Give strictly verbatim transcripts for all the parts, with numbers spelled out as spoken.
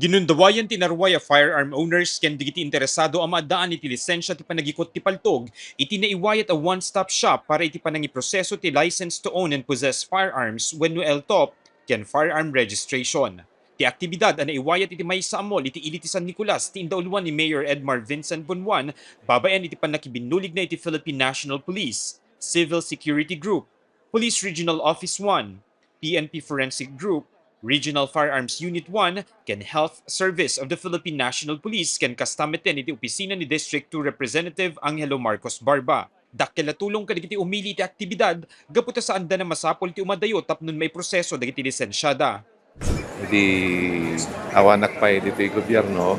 Ginundawayan ti naruay a firearm owners ken dagiti interesado a maaddaan iti lisensia ti panagikut ti paltog iti naiwayat a one-stop shop para iti panangiproseso ti license to own and possess firearms wenno L T O P ken firearm registration. Ti aktibidad a naiwayat iti maysa a mall iti ili ti San Nicolas ti indauluan ni Mayor Edmar Vincent Bunuan babaen iti pannakibinnuligna iti Philippine National Police, Civil Security Group, Police Regional Office one, P N P Forensic Group, Regional Firearms Unit one, ken Health Service of the Philippine National Police ken kasta metten iti opisina ni District two Representative Angelo Marcos Barba. Dakkel a tulong kadagiti umili iti aktibidad gapu ta saanda a masapul ti umadayo tapno maiproseso dagiti lisensiada. Idi awanak pay ditoy gobierno,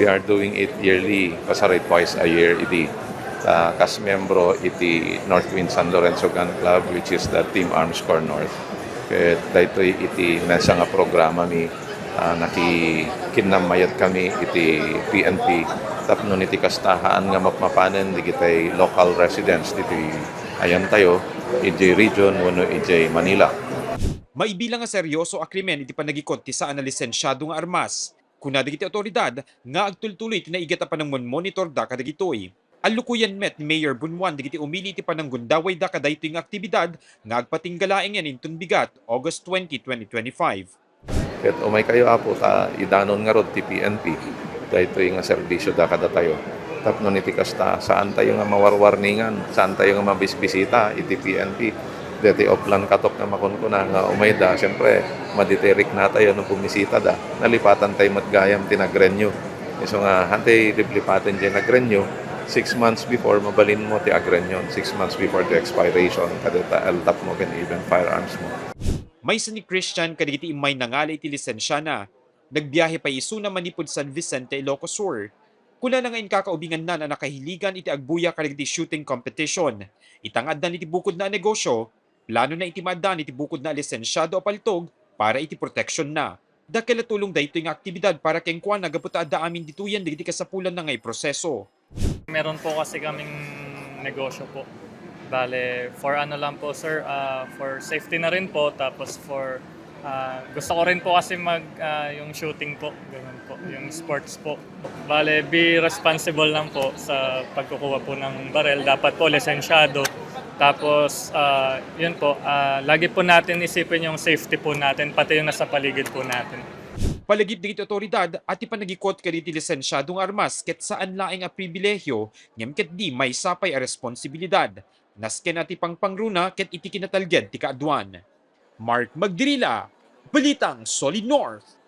we are doing it yearly, kasarag twice a year idi. Ah, kas miyembro iti North Wind San Lorenzo Gun Club, which is the Team Arms Corps North. Ket daytoy iti maysa nga programami, ah, nakikinnammayat kami iti P N P tapno iti kasta, haan nga mapmapanen dagiti local residents ditoy ayantayo, idiay region wenno idiay Manila. Maibilang a serioso a krimen iti panagikut ti saan a lisensiado nga armas. Kuna dagiti awtoridad nga agtultuloy ti naigat a panangmonmonitorda kadagitoy. Allukoyan met ni Mayor Bunuan dagiti umili iti pananggundawayda kadaytoy nga aktibidad nga agpatingga laengen inton bigat, August twenty, twenty twenty-five. Ket umaykayo, Apo, ta idanon ngarud ti P N P daytoy nga serbisioda kadatayo. Tapno iti kasta, saantayo nga mawarwarningan, saantayo nga mabisbisita iti P N P. Deti Oplan Katok nga makunkuna nga umayda, siyempre, maditereknatayo no bumisita da. Nalipatan tayo met gayam ti nag-renew. Isu nga, hantay liplipaten diay nag-renew, six months before mabalinmo ti ag-renew, six months before the expiration, kadata L T O P mo ken even firearms mo. Maysa ni Christian kadagiti immay nangala iti lisensiana. Nagbiahe pay isuna manipud San Vicente, Ilocos Sur. Kunana nga inkakaubinganna a nakahiligan iti agbuya kadagiti shooting competition. Ita nga addan iti bukodna a negosio, planona iti maaddaan iti bukodna a lisensiado a paltog para iti proteksionna. Dakkel a tulong daytoy nga aktibidad para kenkuana gapu ta adda amin ditoyen dagiti kasapulanna nga iproseso. Meron po kasi kaming negosyo po. Bale, for ano lang po, sir, ah, for safety na rin po, tapos for, ah, gusto ko rin po kasi mag, ah, yung shooting po, ganun po, yung sports po. Bale, be responsible lang po sa pagkukuha po ng barel. Dapat po lisensyado. Tapos, ah, yun po, ah, lagi po natin isipin yung safety po natin, pati yung nasa paligid po natin. Palagip dagiti awtoridad a ti panagikut kadagiti lisensiado nga armas ket saan laeng a pribilehio ngem ket di maysa pay a responsibilidad, nasken a ti pangpangruna ket iti kinatalged ti kaaduan. Mark Magdirila, Balitang Solid North.